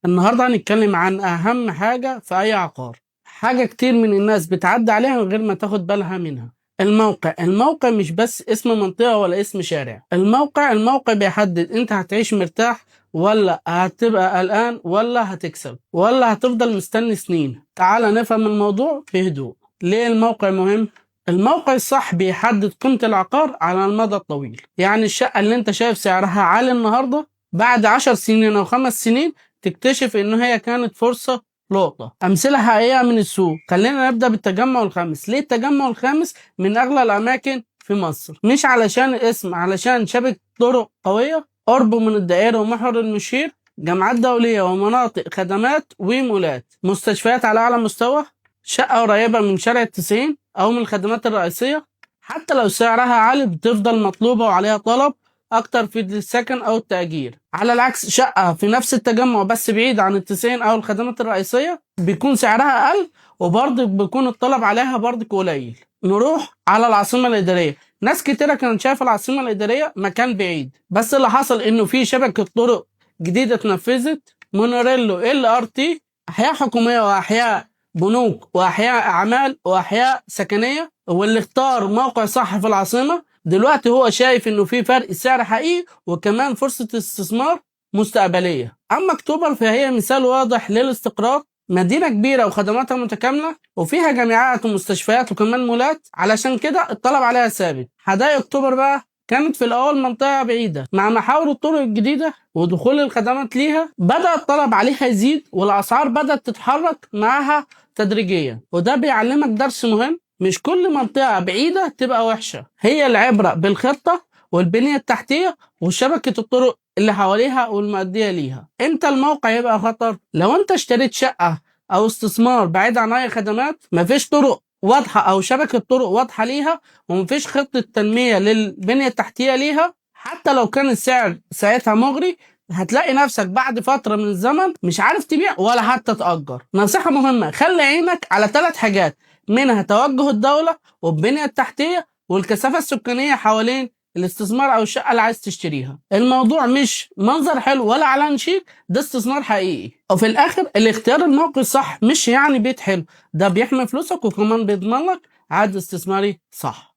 النهاردة هنتكلم عن أهم حاجة في أي عقار، حاجة كتير من الناس بتعدي عليها من غير ما تاخد بالها منها. الموقع. الموقع مش بس اسم منطقة ولا اسم شارع. الموقع بيحدد انت هتعيش مرتاح ولا هتبقى قلقان ولا هتكسب ولا هتفضل مستني سنين. تعال نفهم الموضوع بهدوء. ليه الموقع مهم؟ الموقع الصح بيحدد قيمة العقار على المدى الطويل. يعني الشقة اللي انت شايف سعرها عالي النهاردة، بعد 10 سنين أو 5 سنين تكتشف إن هي كانت فرصة لقطة. أمثلة حقيقية من السوق. خلينا نبدأ بالتجمع الخامس. ليه التجمع الخامس من أغلى الأماكن في مصر؟ مش علشان الاسم، علشان شبكة طرق قوية، قربه من الدائرة ومحور المشير، جامعات دولية ومناطق خدمات ومولات، مستشفيات على أعلى مستوى، شقة قريبة من شارع التسعين أو من الخدمات الرئيسية. حتى لو سعرها عالي بتفضل مطلوبة وعليها طلب أكتر في السكن أو التأجير. على العكس، شقة في نفس التجمع بس بعيد عن التسعين أو الخدمات الرئيسية بيكون سعرها أقل، وبرضه بيكون الطلب عليها برضه قليل. نروح على العاصمة الإدارية. ناس كتيرة كانت شايفة العاصمة الإدارية مكان بعيد، بس اللي حصل إنه في شبكة طرق جديدة اتنفذت، مونوريل و LRT، أحياء حكومية وأحياء بنوك وأحياء أعمال وأحياء سكنية. واللي اختار موقع صح في العاصمة دلوقتي هو شايف إنه في فرق سعر حقيقي وكمان فرصة استثمار مستقبلية. أما أكتوبر فهي مثال واضح للاستقرار، مدينة كبيرة وخدماتها متكاملة وفيها جامعات ومستشفيات وكمان مولات، علشان كده الطلب عليها ثابت. حدائق أكتوبر بقى كانت في الأول منطقة بعيدة، مع محاور الطرق الجديدة ودخول الخدمات ليها بدأ الطلب عليها يزيد والأسعار بدأت تتحرك معاها تدريجيا. وده بيعلمك درس مهم: مش كل منطقة بعيدة تبقى وحشة، هي العبرة بالخطة والبنية التحتية وشبكة الطرق اللي حواليها والمؤدية ليها. امتى الموقع يبقى خطر؟ لو انت اشتريت شقة او استثمار بعيد عن اي خدمات، مفيش طرق واضحة او شبكة طرق واضحة ليها، ومفيش خطة تنمية للبنية التحتية ليها، حتى لو كان السعر ساعتها مغري، هتلاقي نفسك بعد فترة من الزمن مش عارف تبيع ولا حتى تأجر. نصيحة مهمة: خلي عينك على 3 حاجات، منها توجه الدولة والبنية التحتية والكثافة السكانية حوالين الاستثمار او الشقة اللي عايز تشتريها. الموضوع مش منظر حلو ولا اعلان شيك، ده استثمار حقيقي. وفي الاخر، الاختيار الموقع الصح مش يعني بيت حلو، ده بيحمي فلوسك وكمان بيضمن لك عائد استثماري صح.